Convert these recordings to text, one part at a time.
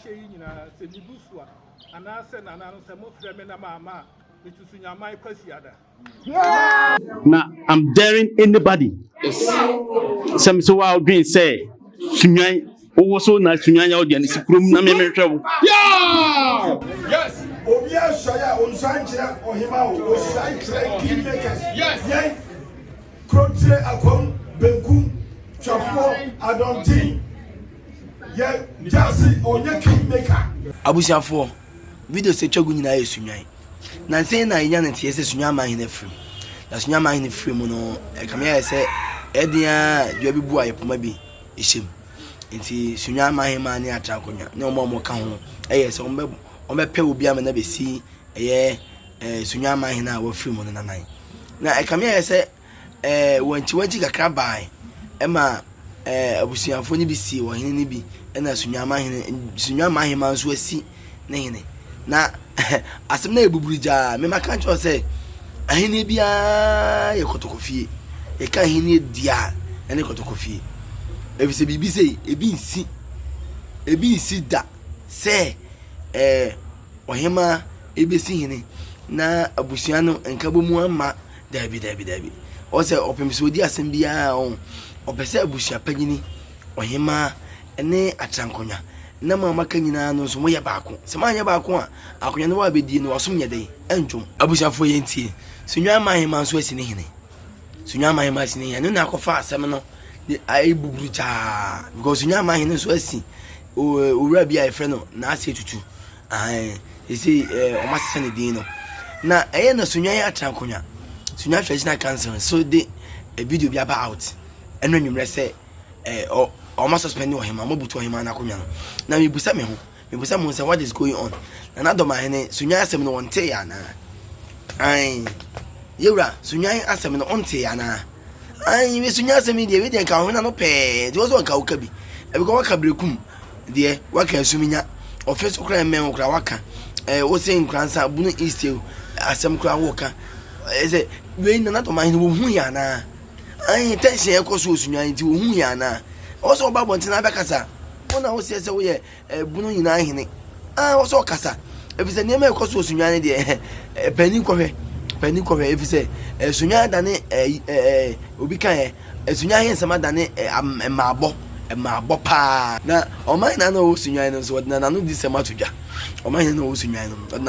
mahyɛ yi nyinaa, sɛ mibu so a, anaasɛ nananom, sɛ mofrɛ me na mamma a, metu Sunyani Kwasiada. Na I'm daring anybody sɛ me sɛ wa wodwen sɛ Sunyan wowɔ so na Sunyan yɛ wo deɛ no si kurom na memehwɛ wo. Yes. Obi asɔre a ɔnsuan nkyerɛ ɔhema o, ɔsuan kyerɛ kingmakers. Yes. Yɛn Kurontire, Akwam, Benkum, Twafoɔ, Adɔnten, yɛ Gyasi ɔnyɛ kingmaker. Abusuafoɔ, videos a atwa gu nyinaa yɛ Sunyani. Nansa yi na yɛnya no nteɛ sɛ Sunyani Amanhene afiri mu. Na Sunyani Amanhene firi mu no, ɛkame ayɛ sɛ ɛyɛ den ara dua bi bu a yɛpoma bi hyɛ mu. Nti Sunyani Amanhemmaa ne Atra Akonnwa ne wɔn a wɔka ho yɛ sɛ wɔbɛ wɔbɛpɛ obi ama no abɛsi ɛyɛ ɛɛ Sunyani Amanhene a wafiri mu no nanan. Na ɛkame ayɛ sɛ ɛɛ wankyiwankyi kakra bae ɛma ɛɛ abusuafoɔ no bi sii ɔhene no bi ɛna Sunyama hene Sunyama ahema nso asi ne hene. Na asɛm no yɛ buburu gyaa. Mema ka kyerɛ sɛ ahenni biara yɛ kɔtɔkɔfie. Yɛka ahenni di a ɛne kɔtɔkɔfie. Efisɛ biribi sei ebi nsi ebi nsi da sɛ ɛɛ ɔhemaa ebesi hene na abusua no nkabom amma. Dabi, dabi, dabi. Ɔwɔ sɛ ɔpem sɛ ɔdi asɛm biara a ɔn, ɔpɛ sɛ abusua panyini, ɔhemaa ne atrankonnwa na mo a moaka nyinaa no nso moyɛ baako. Sɛ moanyɛ baako a, akonnwa no wɔabɛdie no wasom nyɛ dɛn? Ɛntwom. Abusuafoɔ yɛntie. So Nnwammaa hemaa nso asi ne hene? So Nnwammaa hemaa asi ne hene? Ɛno na akɔfa asɛm no de ayɛ buburu gyaa because Nnwammaa hene nso asi owura bi a yɛfrɛ no Naase Tutu. Aane, seesei ɛɛ wɔasesa ne din no. Na ɛyɛ na Sunyani atra akonnwa. Sunyani Traditional Council nso de video bi aba out ɛno anwummerɛ sɛ ɛɛ ɔ wɔn asuspend ɔhema, wɔabutu ɔhema no akonnwa no. Na mebisa me ho, mebisa me ho sɛ what is going on? Nana Dɔmahene, Sunyani asɛm no wɔntee anaa? Aane, yɛwura, Sunyani asɛm no ɔntee anaa? Aane, wei Sunyani asɛm yi deɛ, wei deɛ nka ɔhene ano pɛɛ, nti wɔ sɛ ɔnka woka bi. Ɛbi kɔ waka berekum. deɛ waka asum nya ɔfɛ so koraa mmɛn wo koraa waka ɛɛ wose nkoransa bunu east o asɛm koraa woka ɛɛ sɛ wei nana dɔm ahene wohu yɛ anaa ayi tension ɛkɔ so osunwa nti wohu yɛ anaa ɛwɔ sɛ ɔba abɔnten abɛkasa wo na woseɛ sɛ woyɛ ɛɛ bunu nyinaa hene aa wɔ sɛ ɔkasa efisɛ nneɛma ɛkɔ so osunwa ne deɛ ɛɛ panyin kɔhwɛ panyin kɔhwɛ efisɛ ɛɛ sunwa adane ɛɛ ɛɛ obi kan yɛ. Sunyani ahensɛm adane mmaabɔ, mmaabɔ paa. Na ɔman hene a na ɔwɔ Sunyani no nso, ɔde n'anodisɛm ato dwa. Ɔman hene na ɔwɔ Sunyani no, ɔde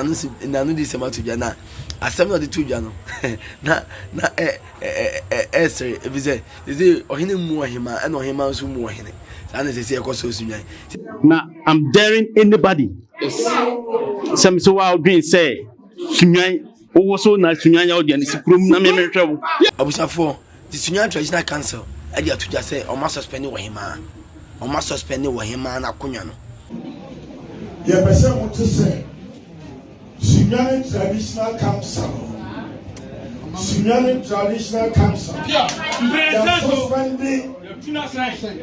n'anodisɛm ato dwa. Na asɛm na ɔde to dwa no, na na ɛ ɛ ɛ ɛsere, efisɛ sese ɔhene mmu ɔhema, ɛna ɔhema nso mmu ɔhene. Saa na sese ɛkɔ so Sunyani. Na I'm daring anybody sɛ me sɛ wa wodwen sɛ Sunyani wowɔ so na Sunyani yɛ wo deɛ no si kurom na me mehwɛ wo. Abusuafoɔ, The Sunyani Traditional Council de ato dwa sɛ wɔn asuspɛnde ɔhemaa. Wɔn asuspɛnde ɔhemaa no akonnwa no. Yɛpɛ sɛ mote sɛ Sunyani Traditional Council, Sunyani Traditional Council, yɛasuspɛnde ɔhemaa, yɛatu no asɛn,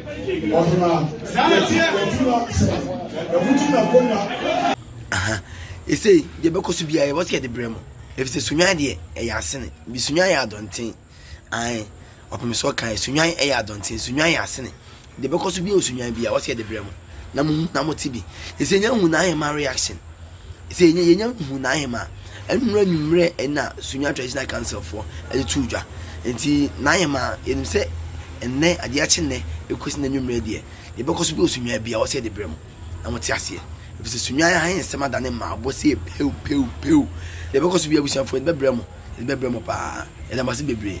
yɛabutu n'akonnwa. Aha, esei deɛ ɛbɛkɔ so biara yɛbɔ sɛ yɛde brɛ mo, efisɛ Sunyani deɛ ɛyɛ asene, bi Sunyani yɛ adɔnten. Ae, ɔpem so ɔkae, Sunyani yɛ adɔnten, Sunyani yɛ asene. Deɛ ɛbɛkɔ so biara wɔ Sunyani biara, ɔsɛ yɛde brɛ mo. Na mo na mo te bi. Ɛsɛ yɛnya hu n'ahema reaction. Ɛsɛ yɛnya yɛnya hu n'ahema. Ɛnura nwummerɛ ɛna Sunyani Traditional Council foɔ ɛde to dwa. Nti n'ahema yɛnim sɛ ɛnnɛ adeɛ akye nnɛ ɛkɔsi n'anwummerɛ deɛ, deɛ ɛbɛkɔ so biara wɔ Sunyani biara, ɔsɛ yɛde brɛ mo. Na mo te aseɛ. Ɛfiri sɛ Sunyani ahensɛm adane mmaabɔ sɛ pew pew pew. Deɛ ɛbɛkɔ so biara abusuafoɔ yɛde bɛbrɛ mo. Yɛde bɛbrɛ mo paa. Yɛda mo ase bebree.